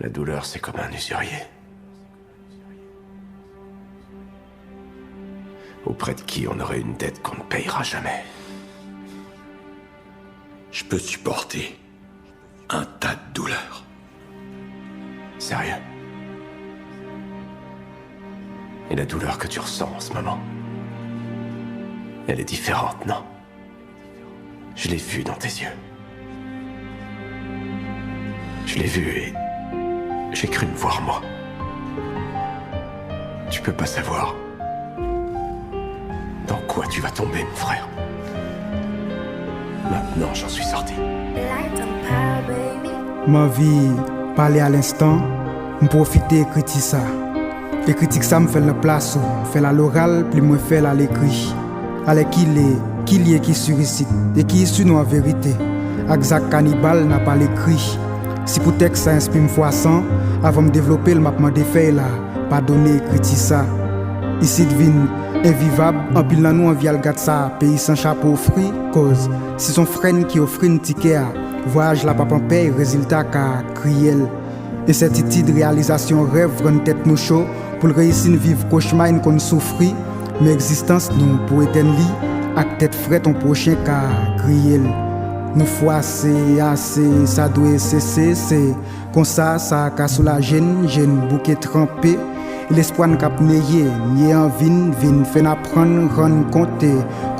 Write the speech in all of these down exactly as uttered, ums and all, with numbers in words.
La douleur, c'est comme un usurier. Auprès de qui on aurait une dette qu'on ne payera jamais. Je peux supporter un tas de douleurs. Sérieux. Et la douleur que tu ressens en ce moment, elle est différente, non ? Je l'ai vu dans tes yeux. Je l'ai vu et j'ai cru me voir moi. Tu peux pas savoir dans quoi tu vas tomber, mon frère. Maintenant, j'en suis sorti. M anvi pale a lenstan, m pwofite ekriti sa. Ekritik sa m fè l nan plas ou, m fè l aloral, pli mwen fè l alekri. Alèkile, ki lye ki sirisit, e ki isi nou an verite, ak zak kanibal n ap alekri. Si pou tèks sa enspire m fwa san, avan m devlope l m ap mande fèy la, padone ekriti sa. Isit vin envivab, anpil nan nou anvi al gad sa peyi san chapo ofri, koz si s on frèn ki ofri n tikè a, vwayaj la p ap anpèy rezilta ka kriyèl. Ensètitid reyalizasyon rèv rann tèt nou cho, pou l reyisi n viv kochma n konn soufri, men egzistans nou pou etèn li ak tèt frèt on pwochen ka griye l. Nou fwase ase, sa dwe sese, se konsa sa ka soulaje n, je n bouke tranpe, e lespwa n k ap neye, n ye anvi n vin fè n aprann rann konte,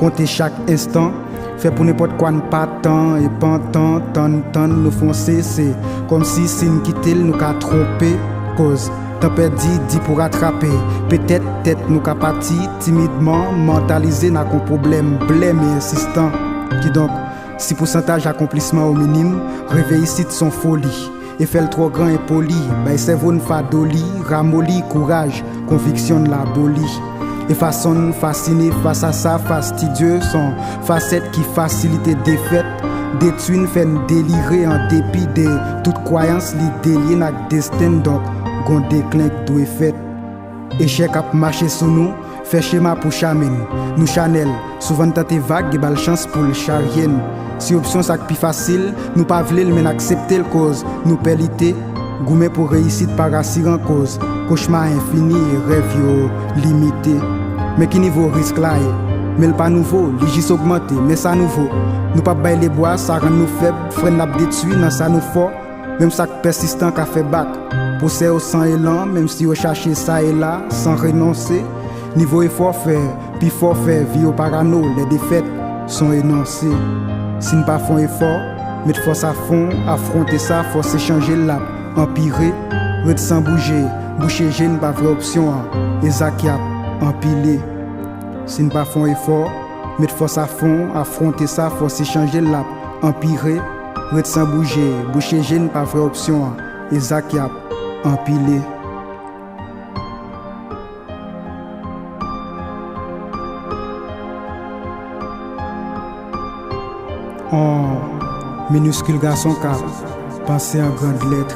konte chak enstan, fè pou nenpòt kwa n pa tan e pantan, tann tann nou fonse, se kòmsi si n kite l nou ka twonpe, koz tan pèdi di pou ratrape, petèt tèt nou ka pati timidman, mantalize n ak on pwoblèm blèm e ensistan. Kidonk, si pousantaj akonplisman yo minim, reve isit s on foli. E fè l twò gran enpoli, bay sèvo n fado li, ramoli kouraj, konviksyon n laboli. E fason n fasine fas a sa fastidye, s on fasèt ki fasilite defèt, detwi n fè n delire an depi de tout kwayans li delye n ak desten n, donk gon deklen k dwe fèt. Echèk ap mache sou nou, fè chema pou chamen n. Nou chanèl, souvan n tante vag e ba l chans pou l charye n. Si opsyon sa k pi fasil, nou pa vle l men n aksepte l koz nou pè lite. Goumen pou reyisit pa rasiran koz kochma enfini e rèv yo limite. Men ki nivo risk la ye? Men l pa nouvo, li jis ogmante, men sa nouvo. Nou p ap bay lebwa, sa rann nou fèb, frè n ap detwi nan sa nou fò. Menm sa k pèsistan ka fè bak. Pwosè yo san elan, menm si yo chache sa e la, san renonse. Nivo efò fè, pifò fè, vi yo parano, lè defèt s on enonse. Si n pa fè on efò, met fòs a fon, afwonte sa, fòse chanje l ap anpire. Ret san bouje, bouche je n pa vrè opsyon an, e zak y ap anpile. Si n pa fè on efò, met fòs a fon, afwonte sa, fòse chanje l ap anpire. Ret san bouje, bouche je n pa vrè opsyon an, e zak y ap anpile. On miniskil gason k ap panse an grand lèt.